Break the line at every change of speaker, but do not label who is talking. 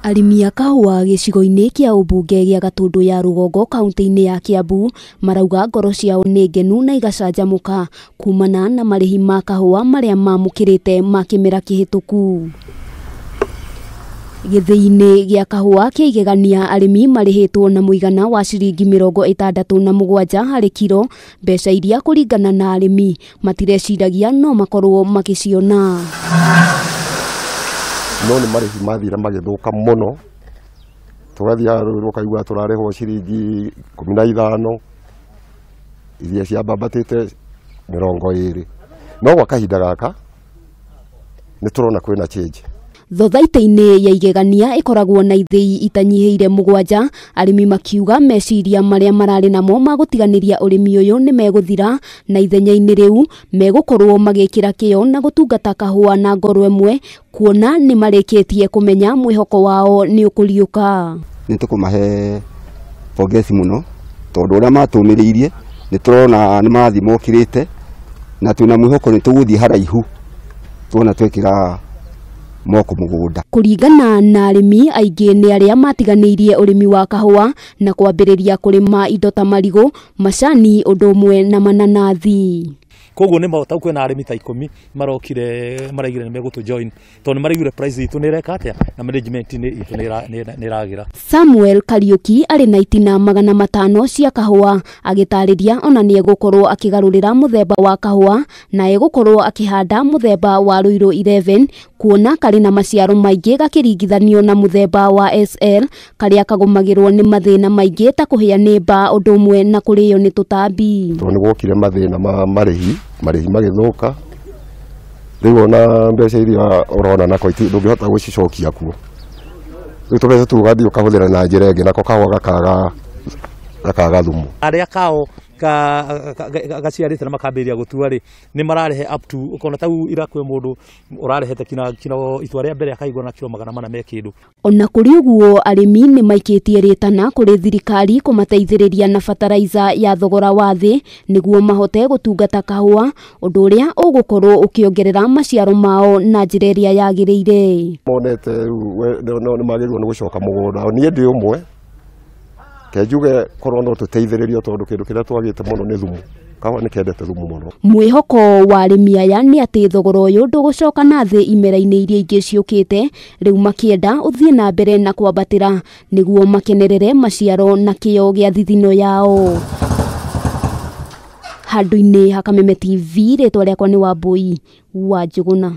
Arĩmi a kahũa gĩcigo-inĩ kĩa ũmbunge gĩa Gatũndũ ya Rũgongo kaunti-inĩ ya Kiambu marauga ngoro ciao nĩ ngenu na igacanjamũka kumana na marĩhi ma kahũa marĩa mamũkĩrĩte ma kĩmera kĩhĩtũku. Gĩthĩi-inĩ gĩa kahũa kĩa Igegania arĩmi marĩhĩtwo na mũigana wa ciringi 67 harĩ kiro, mbeca iria kũringana na arĩmi matireciragia no makorwo makĩciona.
No nĩ marĩhi mathire magĩthũka mũno, tũgathiaga rĩu ũkaigua tũrarĩhwo ciringi 15 iria ciambambatĩte 20, no gwa kahinda gaka nĩ tũrona kwĩna change.
Thothaitĩ-inĩ ya Igegania ĩkoragwo na ithĩi itanyihĩire 7, arĩmi makiuga meciria marĩa mararĩ namo ma gũtiganĩria ũrĩmi ũyũ nĩ megũthira na ithenya-inĩ rĩu megũkorwo magĩkĩra kĩyo na gũtungata kahũa na ngoro ĩmwe kuona nĩ marĩkĩtie kũmenya mwĩhoko wao nĩ ũkũriũka.
Nĩ tũkũmahe pongezi mũno tondũ ũrĩa matũmĩrĩirie nĩ tũrona nĩ marathiĩ mokĩrĩte na twĩna mwĩhoko nĩ tũgũthiĩ haraihu tuona twekĩra moko mũgũnda.
Kũringana na arĩmi aingĩ nĩ arĩa matiganĩirie ũrĩmi wa kahũa na kwambĩrĩria kũrĩma indo ta marigũ, macani ũndũ ũmwe na mananathi.
Koguo nĩ mahota kwĩna arĩmi ta 10 marokire maraigire nĩ megũtũ join tondũ nĩ maraiguire price itũ nĩ ĩreka atĩa na management itũ nĩ ĩragĩra.
Samuel Kariuki arĩ na itina 500 cia kahũa agĩtarĩria ona nĩ egũkorwo akĩgarũrĩra mũthemba wa kahũa na egũkorwo akĩhanda mũthemba wa Ruiru 11 kuona karĩ na maciaro maingĩ gakĩringithanio na mũthemba wa SL karĩa kagũmagĩrwo nĩ mathĩna maingĩ ta kũhĩa nĩ mbaa ũndũ ũmwe na kũrĩo nĩ tũtambi.
Tondũ nĩ gwokire mathĩna ma marĩhi magĩthũka, rĩu ona mbeca iria ũrona nako ndũngĩhota gũcicokia kuo, rĩu tũbeca tũu ũgathiĩ ũkahũthĩra na njĩra ĩngĩ nako kahũa gakaga thumu.
Arĩa kao gaciarĩte na makambĩrĩria gũtua rĩ nĩ mararehe up to ũkona tau ira kwĩ mũndũ ũrarehete kilo itua rĩa mbere akaigua na kilo 400 me kĩndũ.
Ona kũrĩ ũguo arĩmi nĩ maikĩtie rĩtana kũrĩ thirikari kũmateithĩrĩria na bataraiza ya thogora wa thĩ nĩguo mahote gũtungata kahũa ũndũ ũrĩa ũgũkorwo ũkĩongerera maciaro mao na njĩra ĩrĩa yagĩrĩire.
Monete rĩu nĩ magĩrĩirwo nĩ gũcoka mũgũnda. Niĩ ndĩ ũmwe njuge korwo no tũteithĩrĩrio tondũ kĩndũ kĩrĩa twagĩte mũno nĩ thumu, kahũa nĩ kendete thumu mũno.
Mwĩhoko wa arĩmi aya nĩ atĩ thogora ũyũ ndũgũcoka na thĩ imera-inĩ iria ingĩ ciũkĩte, rĩu makĩenda ũthiĩ na mbere na kwambatĩra nĩguo makenerere maciaro na kĩyo gĩa thithino yao. Handũ-inĩ ha Kameme TV, rĩtwa rĩakwa nĩ Wambui wa Njũgũna.